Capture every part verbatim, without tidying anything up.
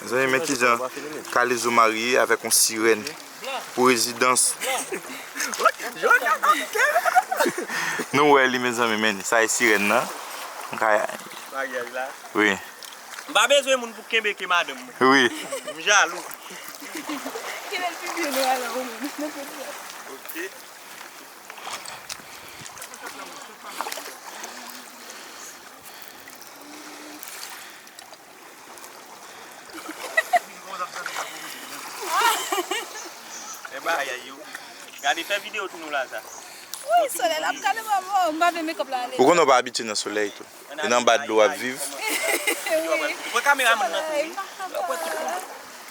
Mezanmi, men kijan Kalezo marye avèk yon sirèn pou rezidans. Nou wè li, mezanmi, men sa e sirèn nan. Maryaj la. Wi. M pa bezwen moun pou kenbe ke madanm mwen. Wi. M jalou. Kenbe l pi byen nou alò, ou menm. Ok. E bagay yo. Gade, fè videyo tou nou la sa. Wi, solèy la ap kale mwen, mwen, m pa vle make up la ale. Ou konnen w pa abitye nan solèy tou. E nan anba dlo w ap viv. Wi. Pran kameramann nan tou, wi. Yo pran tout moun.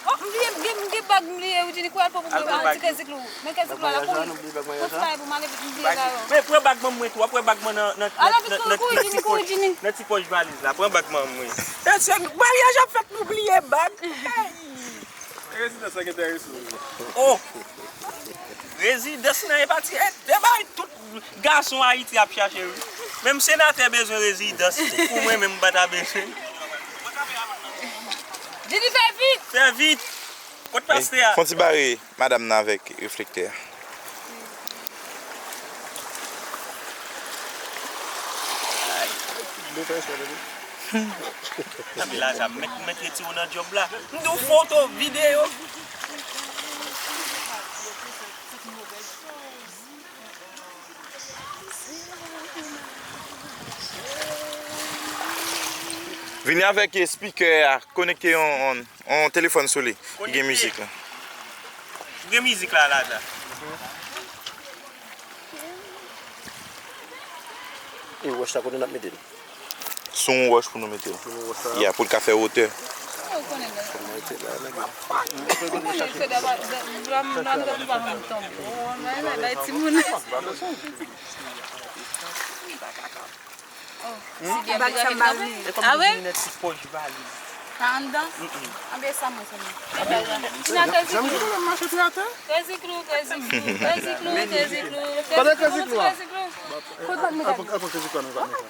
Oh, m bliye, m gen, m gen bag m bliye, wi, Jenny, kou al pran pou mwen, ti keziklo. Men keziklo la kouri. Kout fay pou m ale vit, m bliye la yo. Men pran bag manman mwen tou, w ap pran bag mwen nan, nan, nan, nan, nan ti pòch, nan ti pòch valiz la. Pran bag manman mwen. Maryaj ap fèt, nou bliye bag. Rezidans la gen enterese w. Oh! Rezidans nan e pati, e, de bay tout gason Ayiti ap chache, wi. Menm senatè bezwen rezidans. Pou mwen menm, m pa ta bezwen. Jenny, fè vit! Fè vit! Kot pastè a? Fon ti bare madanm nan avèk reflektè a. Ay. Tanpri la, sa, mèt, mèt retire w nan djòb la. M di w foto, videyo. Vini avèk, eh, speaker a, konekte yon, yon, yon telefòn sou li. Ki gen mizik la. Gen mizik la, la, la. E wòch la kote n ap mete l? Sou yon wòch pou nou mete l. Sou yon wòch la. Ya, pou l ka fè wotè. Ou konnen, men. Mete la, nèg yo. Ou konnen, se daba, daba, daba, nou pa konn tonbe. Oh, men, men, bay timoun. Oh, si gen bag sa mal li. Ah wi? Sa anndan? Anben sa mwen sèlman. Tina, keziklo. Keziklo, keziklo, keziklo, keziklo. Kote keziklo a? Keziklo. Apre, apre keziklo a, nou va mete.